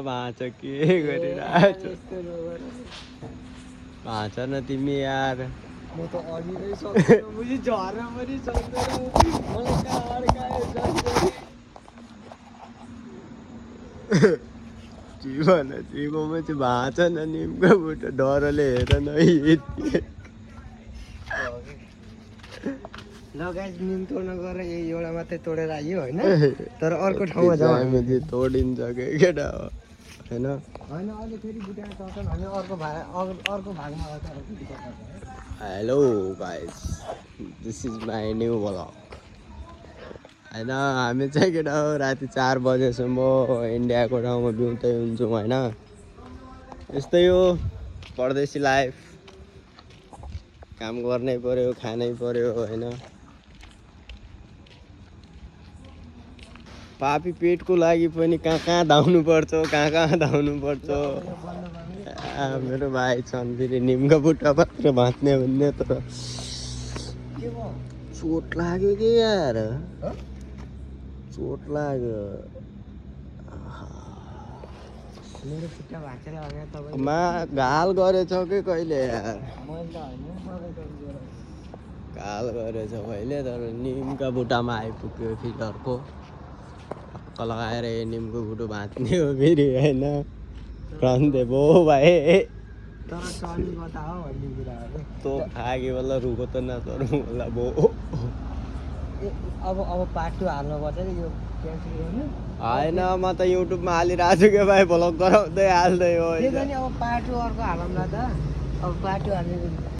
भाँच के गरिरहेछ भाँच न तिमी यार म त अघि नै सक्दिनँ मुझी झर्न पनि सक्दैन मलाई कहाँ अड्कायो जीवन जीवमा चाहिँ भाँच न निम्को बुट डरले हेर न यति ल गाइस निम तोड्न गएर एउटा मात्रै तोडेर आयो होइन तर अर्को ठाउँमा जाउँ हामी तोडिन्छ के केटा हो होइन होइन अहिले फेरि बुट्याएर चढ्छन् हामी अर्को भागमा आउँछ hello guys this is my new blog होइन हामी चाहिँ केटा हो राति 4 बजेसम्म इन्डियाको ठाउँमा बिउतै हुन्छौँ होइन यस्तै हो परदेशी लाइफ काम गर्नै पर्यो खानै पर्यो होइन पापी पेटको लागि पनि कहाँ कहाँ धाउनुपर्छ कहाँ धाउनुपर्छ मेरो भाइ छन् फेरि निमका बुट्टा मात्र भाँच्ने भन्ने तर चोट लाग्यो कि यार चोट लाग्यो मेरो खुट्टा भाँचेर भने तपाईँ मा घाल गरेछ कि कहिले यार घाल गरेछ कहिले तर निमका बुट्टामा आइपुग्यो फेरि अर्को टक्क लगाएर निमको बुटो भाँच्ने हो फेरि होइन रन्दे बो भाइ तर चढ्नु कता हो भन्ने कुरा हो तो आगे वाला रुको त नचढौँ होला बो अब पार्ट 2 हाल्नुपर्छ नि यो क्यान्सल गर्नु होइन म त युट्युबमा हालिरहेको छु के भाइ भ्लग गराउँदै हाल्दै हो त्यही पनि अब पार्ट 2 अर्को हालौँला त अब पार्ट 2 हाल्ने